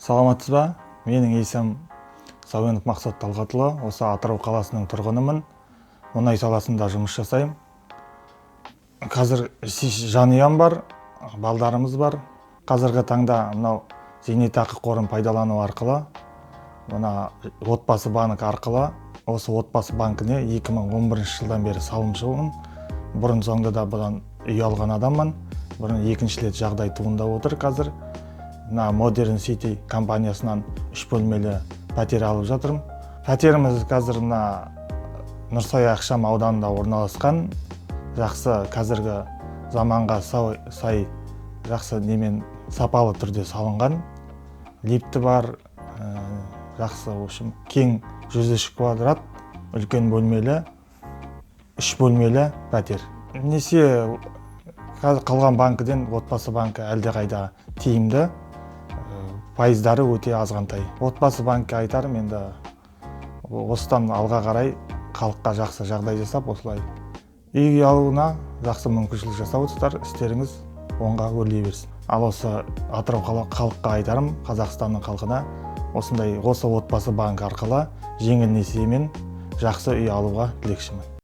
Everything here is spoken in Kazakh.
Саламатсыз ба? Менің есімім Сауенов Мақсат Талғатұлы. Осы Атырау қаласының тұрғынымын. Мұнай саласында жұмыс жасаймын. Қазір жанұям бар, балдарымыз бар. Қазіргі таңда мынау зейнетақы қорын пайдалану арқылы, мына Отбасы банк арқылы, осы Отбасы банкіне 2011 жылдан бері салымшымын. Бұрын соңды да бұдан үй алған адаммын. Бұрын екінші рет жағдай туындап отыр. Қазір мына Модерн Сити компаниясынан үш бөлмелі пәтер алып жатырмын. Пәтеріміз қазір мына Нұрсая ықшам ауданында орналасқан. Жақсы, қазіргі заманға сай, жақсы немен, сапалы түрде салынған. Лифті бар, жақсы, в общем, кең, 103 квадрат, үлкен бөлмелі, үш бөлмелі пәтер. Несие қазір қалған банкіден Отбасы банкі әлдеқайда тиімді, пайыздары өте азғантай. Отбасы банкке айтарым, енді осыдан алға қарай халыққа жақсы жағдай жасап, осылай үй алуына жақсы мүмкіншілік жасап отырсыздар. Істеріңіз оңға өрлей берсін. Ал осы Атырау халыққа айтарым, Қазақстанның халқына осындай осы Отбасы банк арқылы жеңіл несиемен жақсы үй алуға тілекшімін.